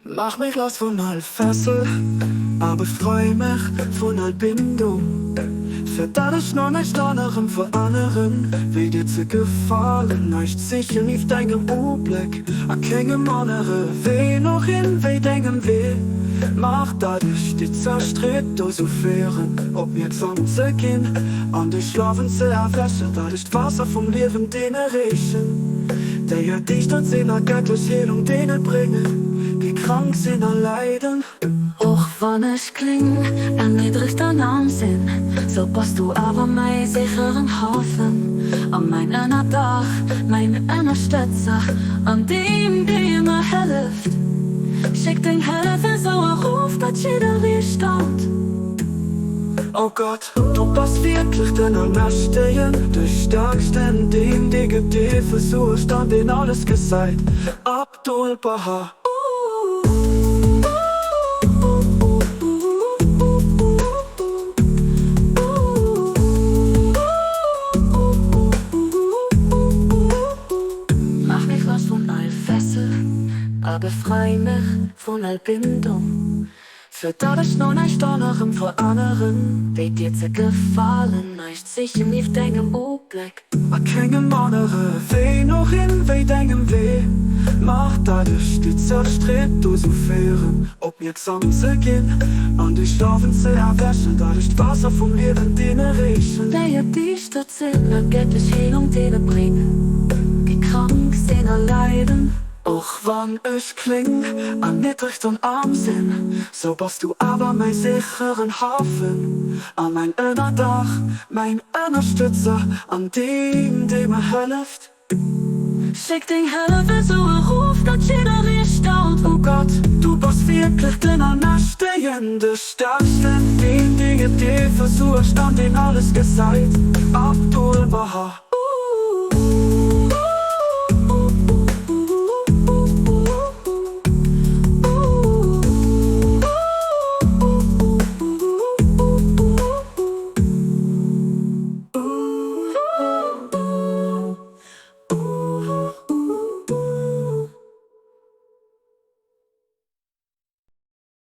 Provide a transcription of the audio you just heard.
Mach mich los vun all Fessel a befrei mech vun all Bindung, fir dat ech no näischt anerem veranneren, wéi dir ze gefalen. Näischt sichen nieft dengem Ubléck a kengem anere Wee no hin wéi dengem Wee. Mach dat ech déi zerstreet dozou féieren, opmierksam ze ginn an dech Schlafen ze erwächen, dat ech d'Waasser vum Liewen deene reechen, déi erdiischtert sinn, a gättlech Heelung deene bréngen, déi krank sinn a leiden. Och wann ech kléng, erniddregt an arm sinn, sou bass du awer mäi sécheren Hafen a mäin Ënnerdach, mäin Ënnerstëtzer an deem, dee mer hëlleft. Schéck deng Hëllef esou erof, datt jidderee staunt. O Gott, du bass wierklech den Allmächtegen, de Staarksten, deen, dee gëtt versuergt an deen alles gesäit. Abdu'l-Bahá. Mach mich los vun all Fessel a befrei mech vun all Bindung. Fir datt ech no näischt anerem veranneren, wéi dir ze gefalen, näischt sichen nieft dengem Ubléck. A kengem anere Wee no hin wéi dengem Wee. Mach dat ech déi zerstreet dozou féieren, opmierksam ze ginn an déi Schlafen ze erwächen, dat ech d'Waasser vum Liewen deene reechen. Déi erdiischtert sinn a gëttlech Heelung deene bréngen, déi krank sinn a leiden. Och wann ech kléng, erniddregt an aarm sinn, sou bass du awer mäi sécheren Hafen a mäin Ënnerdach, mäin Ënnerstëtzer an deen, dee mer hëlleft. Schéck deng Hëllef esou erof, datt jidderee staunt. O Gott, du bass wierklech den Allmächtegen, de Staarksten, deen, dee et dir versuergt an deen alles gesäit. Abdu'l-Bahá.